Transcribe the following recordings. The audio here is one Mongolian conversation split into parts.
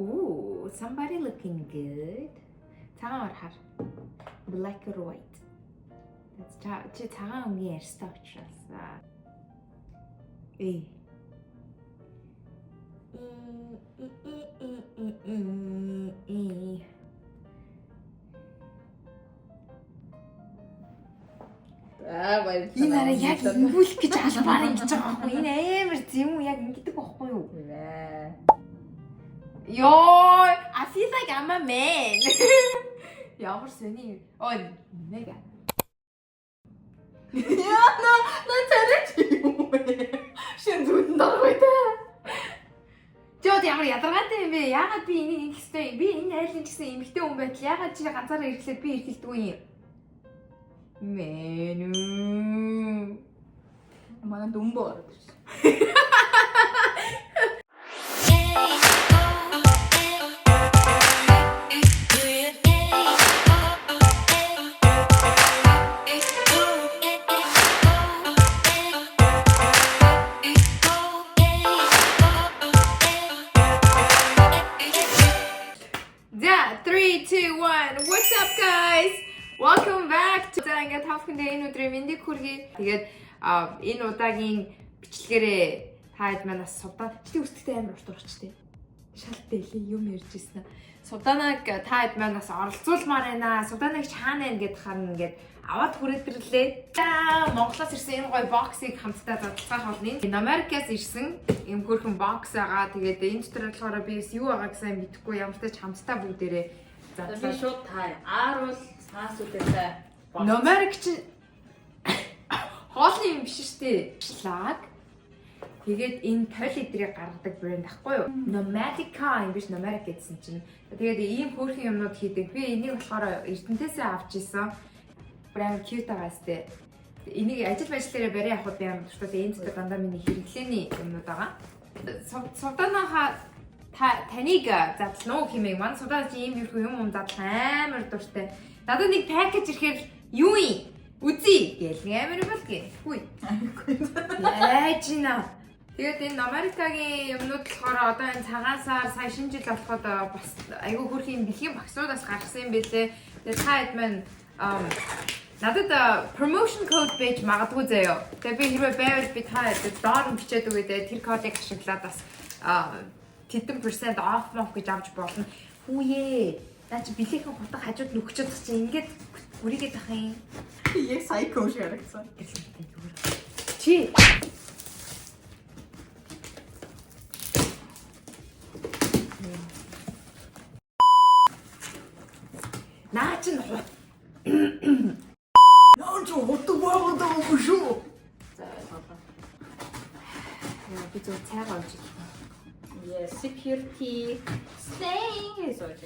Ooh, somebody looking good. Цагаан ор хар. Black or white. That's чи цагаан өнгийн арьстай учраас. Э. И. Аа баярлалаа. Энэ арай яг ингүүлэх гэж албаар ингэж байгаа байхгүй. Энэ амар зэм үү яг ингэдэг байхгүй юу? Нэ. Йоо, I feel like I'm a man. Ямар сони. Оо, нэгэ. Яа на на царай чи юм бэ? Шин зүуд дарах та. Жод ямар ядаргаатай юм бэ? Яагаад би энийг ингэх ёстой юм? Би энэ айлын ч гэсэн эмэгтэй хүн байтал яагаад чи ганцаараа ирэхлээр би эргэлдэггүй юм? Мэнүү. Манай дүнбөө ороод ирсэн. За, 3 2 1. What's up guys? Welcome back to. За, ингээд та бүхэндээ энэ өдрийн мэндийг хүргэе. Тэгээд энэ удаагийн бичлэгээрээ та хэд маань бас сувдаа. Чи үсгтэй амар урт урчтэй. Шал дэлээ юм ярьж ирсэн. Сувдаанаг та хэд маань бас оролцуулмаар байна. Сувдаанаг чаана байна гэд харна ингээд аваад хүрээд ирлээ. За, Монголоос ирсэн энэ гоё боксыг хамтдаа задлах болно. Энэ Америкаас ирсэн ийм хөөрхөн бокс байгаа. Тэгээд энэ дотор болохоор би бас юу байгаа гэсэн мэдэхгүй ямар ч тач хамтдаа бүгдээрээ За би задлаа. шууд та. Аар бол цаас үдээсээ. Номерик чинь хоолны юм биш шүү дээ. Шлаг. Тэгээд энэ толь эдрийг гаргадаг брэнд ахгүй юу? Nomadica юм биш Nomadic гэсэн чинь. Тэгээд ийм хөөрхөн юмнууд хийдэг. Би энийг болохоор Эрдэнтээсээ авч исэн. Брэнд cute байгаа сте. Энийг ажил ажил дээрээ барай авахд би амар дуртай. Энэ дотор дандаа миний хэрэглээний юмнууд байгаа. Сувданаха та таныг задлана уу хэмээн манай судаа чи ийм юм юм задлах амар дуртай. Надад нэг пакэж ирэхээр юу юм? Үзье гэл нэг амар юм бол гэ. Хүй. Яаж ийна. Тэгээд энэ Америкагийн юмнууд болохоор одоо энэ цагаан сар сая шинэ жил болоход бас айгүй хөөрхийн бэлгийн багсууд бас гаргасан юм бэлээ. Тэгээд та хэд маань надад promotion code байж магадгүй заяо. Тэгээд би хэрвээ байвал би та хэд доор нь бичээд өгье дээ. Тэр кодыг ашиглаад бас тэдэн percent off моф гэж авч болно. Хүүе. Наа чи билээхэн хутга хажууд нүхчээд чи ингээд гүрийгээд ах юм. Яг сайко шиг харагдсан. Чи Наа чин хут Наа чи хутг байгаадаг юм шүү. За ойлголоо. Яа би зөв цайгаа ууж ирлээ. Yes, security staying гэж сууж.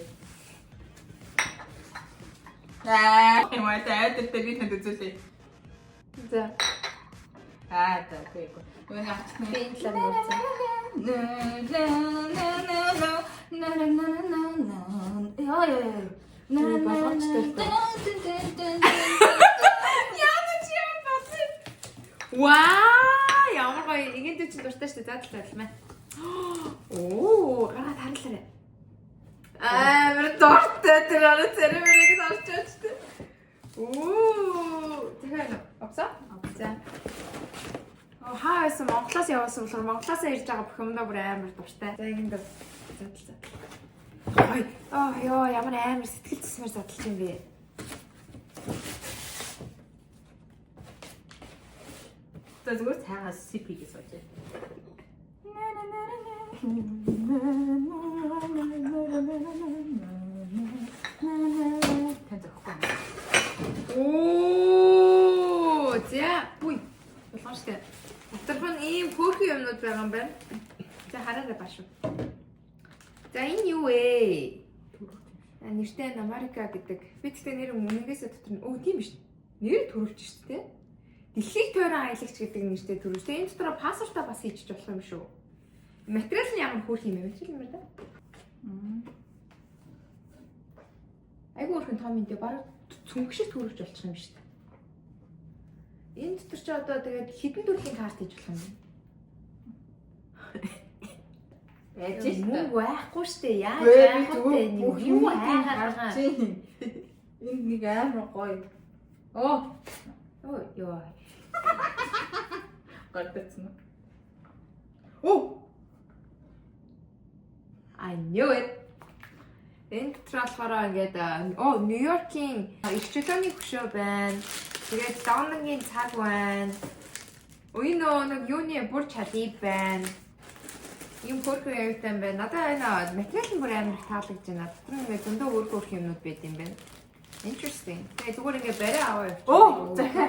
Аа, юм аа та тэр би танд үзүүлээ. За Аа, та үгүй үгүй. Юу нэг авчих би энэ талаар нууцсан. На на на на на на на на на. Яа яа яа. На Тэр болгоомжтой л доо. Яа чи ямар болсон? Ваа, ямар гоё. Игэн чи дуртай шүү дээ. Задлаа задлаа. Оо, гараад харлаарай. Амар дуртай тэр арай царай мэрийг харчаач тээ. Оо, тэгэхээр авсаа? За. Оо, хаа байсан Монголоос явсан болохоор Монголоос ирж байгаа бүх юмдаа бүр амар дуртай. За ингэн дэ задал задал. Ой, оо ёо, ямар амар сэтгэл зэсмэр задлж юм бэ? За зүгээр цайгаас CP гэж сууж. Тань зөхгүй. Оо, за, үгүй. Болгоомжтой. Доторх нь ийм хөөрхөн юмнууд байгаа юм байна. За хараарай бааш. За энэ юу вэ? А нэртэй Америка гэдэг. Би тэгтээ нэр үнэнгээсээ дотор нь өө тийм биш. Нэр төрөвч шүү дээ. Дэлхийг тойрон аялагч гэдэг нэртэй төрөвч. Тэгээ энэ дотор паспортаа бас хийчих болох юм шүү. Материал нь ямар хөөрхөн юм бэ? Материал юм байна да. Айгу хөөрхөн том юм дээ. Бараг цүнх шиг төрөвч болчих юм шүү дээ. Энэ дотор чи одоо тэгээд хэдэн төрлийн карт хийж болох юм бэ? Яаж л та. Мөнгө байхгүй штэ. Яаж Гүй би яах вэ? зүгээр Нэг бүх юу юм хайгаад харж байгаа. байна. Энд нэг амар гоё. Оо, Ой ёо. гардацсан уу? Оо, I knew it. Энэ дотор болохоор ингээд оо Нью-Йоркийн их чөлөөний хөшөө байна. Тэгээд Лондонгийн цаг байна. Үе нөө нэг юуны Бурж Халиф байна. Ийм хөөрхөн явтай юм байна. Надад энэ материал нь бүр амар их таалагдж байна. Дотор нь ингээд зөндөө өөр хөөрхөн юмнууд байд юм байна. Interesting. Тэгээд зүгээр ингээд барай аваа явчих. оо, захиа.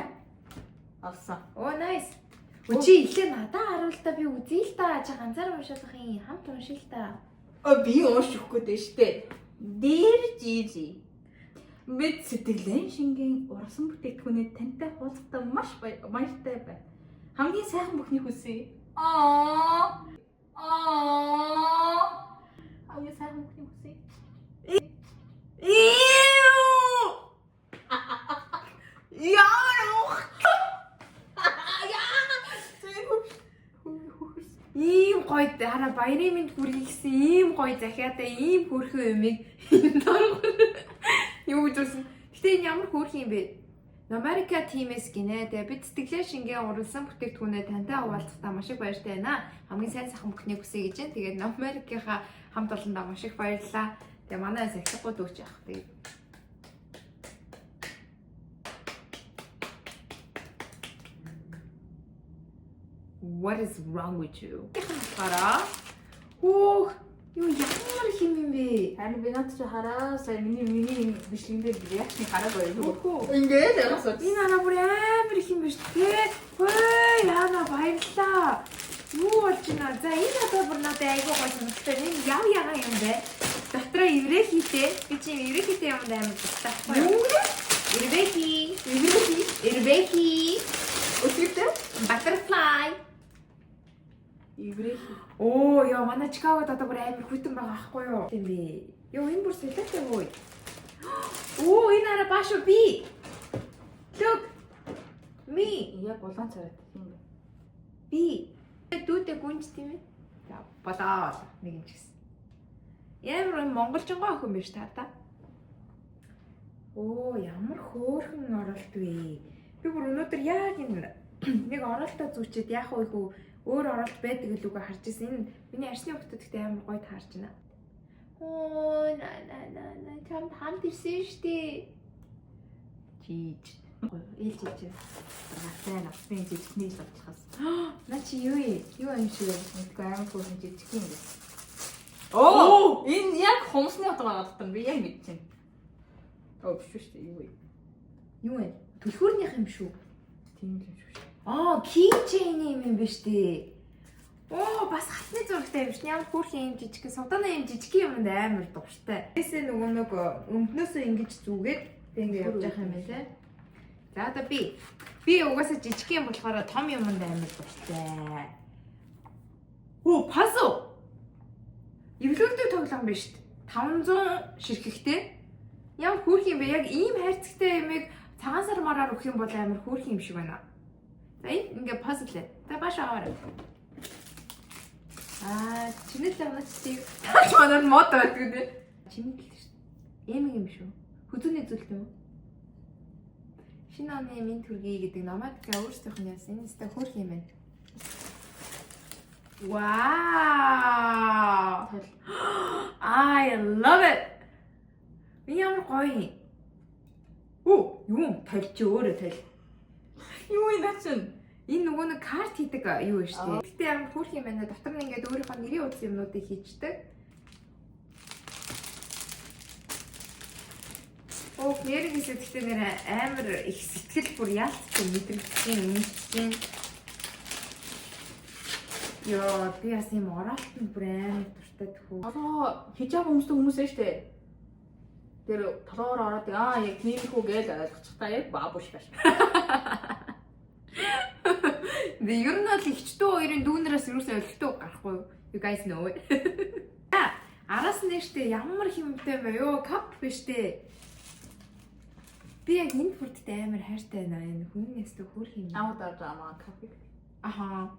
Олсон. Оо nice. Үгүй чи илээ надад харуул та би үзье л та. Чи ганцаар уншуулах юм. Хамт уншил та. Оо, би унших гээд штэ. Дээр жижи. Мэд сэтгэлэн шингэн урсан бүтээгдэхүүнээ тантай хуваалцахдаа маш баяртай байна. Хамгийн сайхан бүхнийг хүсье. Аа. Аа. Хамгийн сайхан бүхнийг хүсье. Ew! Ямар ух. Ийм гоё хараа баярын мэнд хүргэе гэсэн ийм гоё захиатай ийм хөөрхөн юмыг юу гэж үсэн. Гэтэ энэ ямар хөөрхөн юм бэ? Номарика тиймээс гинэ. Тэгээ бид сэтгэлээ шингэн уралсан бүтээгдэхүүнээ тантай хуваалцахдаа маш их баяртай байна. Хамгийн сайн сайхан бүхнийг хүсье гэж байна. Тэгээд Номарикийнхаа хамт олондоо маш их баярлалаа. Тэгээ манай сахихгүй дүүч яах. Тэгээд What is wrong with you? Хараа. Хөөх. Юу ямар их юм юм бэ? Харин би над чи хараа сая миний бичлэгэн дээр reaction хараагүй юу? Үгүй. Ингээд яасан. Энэ араа бүр амар их юм биш тэ. Хөөе, яана баярлаа. Юу болж байна? За энэ одоо бүр надад айгүй гоё санагдсан. Энэ яв ягаан юм бэ? Дотроо еврей хийтэй. Би чи еврей хийтэй юмд амар дуртай байхгүй юу? Еврей хий. Еврей хий. Еврей хий. Өсөлтөө. Butterfly. Еврей хий. Оо ёо манай Чикагод одоо бүр амар хүйтэн байгаа байхгүй юу? Тийм бэ. Ёо энэ бүр солиотой хөөе. Оо энэ араа баашуу би. Look. Me. Яг улаан царайтай юм бэ. Би. Дүүтэй гүнж тийм ээ. За болоо нэг юм ч гэсэн. Ямар юм монголчингоо охин биш та та. Оо ямар хөөрхөн оролт вэ? Би бүр өнөөдөр яг энэ нэг оролтоо зүүчээд яах вэ хүү өөр оролт байдаг гэлүүгээ харж ирсэн. Энэ миний арсны хүүхдүүд ихтэй амар гоё таарч байна. Оо на на на на чамд хамт ирсэн штэ. Жиж. Ээлж ээлж. Гартай навсны жижигний л бодлохоос. На чи юу юм? Юу юм шиг вэ? Мэдгүй амар хөөрхөн жижиг юм бэ. Оо, энэ яг хумсны утга байгаа дотор би яг мэдчихэв. Оо, биш шүү дээ. Юу вэ? Юу вэ? Түлхүүрнийх юм шүү. Тийм л юм шүү. Аа, keychain юм юм биш үү? Оо, бас хатны зурагтай юм шин. Ямар хөөрхөн юм жижиг, содоны юм жижиг юмд амар дуртай. Тэсээ нөгөө нэг өмднөөсөө ингэж зүгээд тэг ингэ явж явах юм байна те. За одоо би угаасаа жижиг юм болохоор том юмд амар дуртай. Оо, пазл. Эвлүүлдэг тоглоом биш үү? 500 ширхэгтэй. Ямар хөөрхөн юм бэ? Яг ийм хайрцагтай юмыг цагаан сар мараар өгөх юм бол амар хөөрхөн юм шиг байна. За энэ ингээ пазл ээ. За бааш аваарай. Аа, чинэл аваач чи. Таач манаар мод байдаг нэ. Чинэл шүү дээ. Эмэг юм шүү. Хүзүүний зүйлт юм уу? Шинэ оны минь төргий гэдэг номадка өөрсдийнх нь яасан. Энэ өстой хөөрхөн юм байна. Вау! I love it. Би ямар гоё юм. Оо, юм толь чи өөрөө толь. Юу юм наа чин? Энэ нөгөө нэг карт хийдэг юу вэ шүү дээ. Гэтэ ямар хөөрхөн юм байна. Дотор нь ингээд өөрийнхөө нэрийн утас юмнуудыг хийждэг. Оо, нэрнээсээ гэтэ нэр амар их сэтгэл бүр яалттай мэдрэгдэж үнэлж. Йоо, би бас юм оролтонд бүр амар дуртай тхүү. Одоо хижаб өмсдөг хүмүүс ээ штэ. Тэр толгоор ороод аа яг тиймэрхүү гэж ойлгочих та яг бабушка шиг. Тэгээ ер нь бол эгчтүү хоёрын дүүнерээс юусоо ойлгохтой гарахгүй. You guys know it. Араас нь штэ ямар хэмтэй бэ ёо, кап биш штэ. Би яг энэ бүрдтэй амар хайртай байна. Энэ хүн ястай хөөрхөн юм. Аав даа амаа капик. Аха.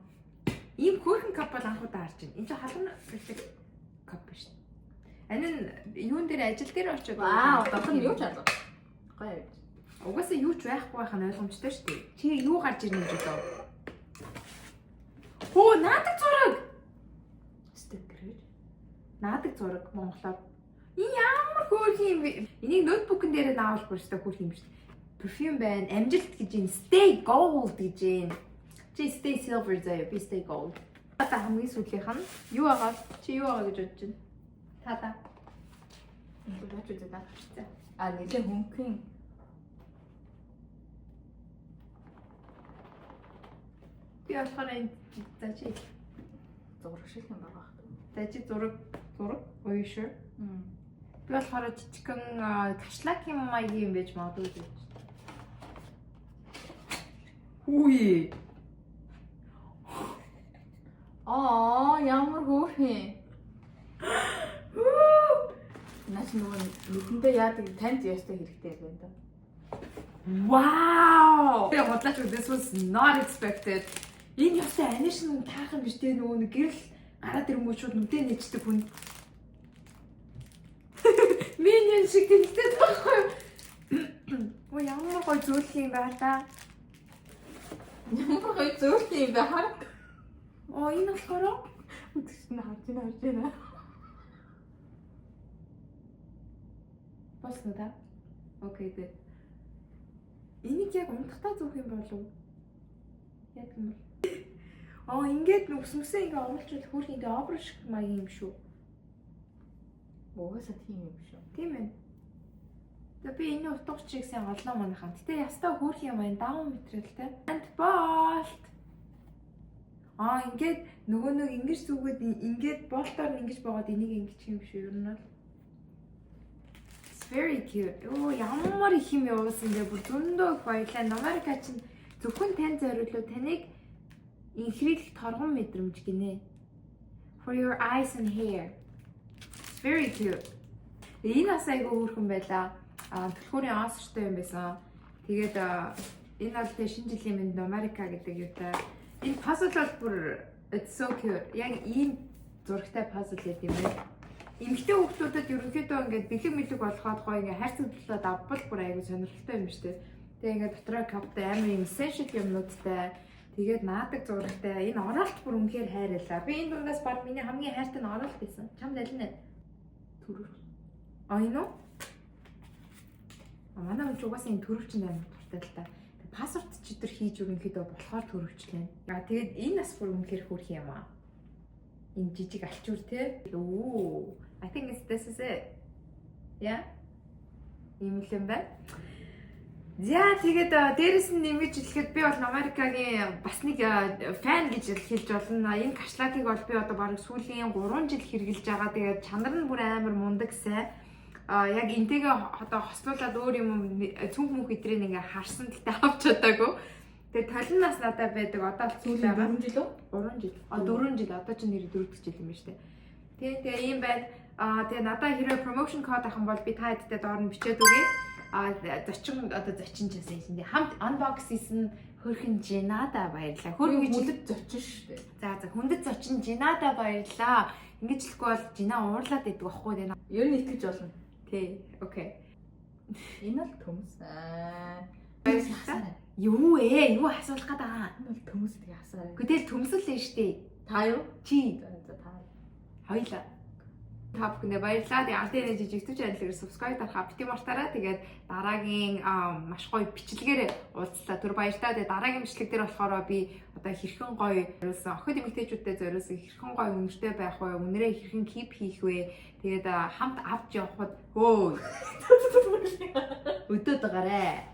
Ийм хөөрхөн кап бол анх удаа харж байна. Энэ чинь халуун гэдэг. Cup биш. Анин юун дээр, ажил дээр очиод Вау, дотор нь юу ч алга. Гоё. Угаасаа юу ч байхгүй байх нь ойлгомжтой шүү дээ. Чи юу гарч ирнэ гэж бодов? Хөө, наадаг зураг. Стикер. Наадаг зураг монголоор. Энэ ямар хөөрхөн юм бэ? Энийг ноутбукн дээр наавал бүр өстой хөөрхөн юм шүү дээ. Perfume байна. Амжилт гэж юм. Stay gold гэж юм. Чи stay silver заяа, би stay gold. Одоо хамгийн сүүлийнх нь юу байгаа? Чи юу байгаа гэж бодож байна? Та та. Ингээд бач үзээ та. За. А, нэлээ хөнгөн. Би болохоор энэ, за, чи Зураг шиг юм байгаа. За, чи зураг зураг. Are you sure? Мм. Би болохоор жижигхэн кашлак юм маягийн юм байж магадгүй гэж. Үгүй. Аа, ямар хөөрхөн. Наач нөгөө нүхэндээ яадаг, танд ястай хэрэгтэй юм байна да. Вау! Би худлаач, this was not expected. Энэ ёстой анишин таахан биш те, нөгөө нэг гэрэл гараад ирэнгүүт шууд нүдээ нэчдэг хүн. Minion шиг тэмдэгтэй байхгүй юу? Ой, ямар гоё зөөлхөн юм байна та. Ямар гоё зөөлхөн юм бэ, хар. Оо, энэ болохоор Үдгэж нь харж байна, харж байна. Болсон уу та? Okay, дээ. Энийг яг унтахтаа зүүх юм болов уу? Яг юм бол. Аа, ингээд нүс мүсээ ингээ оруулчвал хөөх ингээ оброо шиг маягийн юм шүү. Угаасаа тийм юм шүү. Тийм ээ. Тэгээ би энэ утга чиг сайн олноо манайхан. Гэтэ ястаа хөөх юм байна. Даун материалтай. Анд болт. Аа, ингээд нөгөө нэг ингэж зүгээд, ингээд болтоор нь ингэж богоод энийг ингэж юм шүү. Ер нь бол It's very cute. Оо, ямар их юм явуулсан бэ? Бүр зөндөө их баярлалаа. Номарико чинь зөвхөн тань зориулуу таныг энхрийлэх торгон мэдрэмж гинэ. For your eyes and hair. It's very cute. Энэ бас айгүй хөөрхөн байлаа. Аа, түлхүүрийн осортой юм байсан. Тэгээд энэ бол тэгээ шинэ жилийн мэнд Номарико гэдэг юутай. Энэ puzzle бол бүр it's so cute. Яг ийм зурагтай puzzle гэдэг юм байна. Эмэгтэй хүүхдүүдэд ерөнхийдөө ингээд бэлэг мэлэг болгоод гоё ингээд хайрцаг авбал бүр айгүй сонирхолтой юм шүү дээ. Тэгээ ингээд дотроо cup тай, амар юм essential юмнуудтай. Тэгээд наадаг зурагтай. Энэ оролт бүр үнэхээр хайрлаа. Би энэ дундаас баг миний хамгийн хайртай нь оролт байсан. Чамд аль нь вэ? Төрөв. А, энэ үү? А, манай хүн ч угаасаа энэ төрөвчин амар дуртай л та. Паспорт ч өдр хийж ерөнхийдөө болохоор төрөвчлээ. А, тэгээд энэ бас бүр үнэхээр хөөрхөн юм аа. Энэ жижиг алчуур те. Оо, I think it's this is it. Yeah. Ийм л юм байна. За, тэгээд дээрэс нь нэмэж хэлэхэд би бол Америкагийн бас нэг fan гэж хэлж болно. Энэ кашлакийг бол би одоо бараг сүүлийн 3 жил хэрэглэж байгаа. Тэгээд чанар нь бүр амар мундаг, сайн. А, яг энтэйгээ одоо хослуулаад өөр юм цүнх мөнх эдрийг ингээ харсан, гэхдээ авч чадаагүй. Тэгээд толин нас надад байдаг. Одоо л Сүүлийн байгаа. 4 жил үү? 3 жил. А, 4 жил. Одоо ч нэр 4 дахь жил юм байна шүү дээ. Тэгээ ийм байна. Аа, тэгээ надаа хэрвээ promotion code авах юм бол би та хэдтэй доор нь бичээд өгье. Аа, зочин, одоо зочин ч гэсэн юм. Хамт unbox хийсэн хөрхэн Жинада баярлалаа. Хөрөн Хөрхэн гэж хүлэд зочин шүү дээ. За, хүндэт зочин Жинада баярлалаа. Ингэж хэлэхгүй бол Жина уурлаад байдаг байхгүй дээ. Ер нь итгэж болно. Тий. Okay. Энэ бол төмс. Аа. Баярлалаа. Юу ээ? Юу асуулах гээд байгаа? Энэ бол төмс, тэгээ асаа. Гэтэл төмсөл нь штэ. Та юу? Чи За за, та. хоёлаа. Та бүхэндээ баярлалаа. Тэгээ Алтын жижиг YouTube channel-ыг subscribe дарахаа бити мартаарай. Тэгээд дараагийн маш гоё бичлэгээр уулзлаа. Түр баяртай. Тэгээ дараагийн бичлэг дээр болохоор би одоо хэрхэн гоё зориулсан, охид эмэгтэйчүүдэд зориулсан хэрхэн гоё үнэртэй байх вэ? Үнэрээ хэрхэн keep хийх вэ? Тэгээд хамт авч явхад өө өдөөд гараа.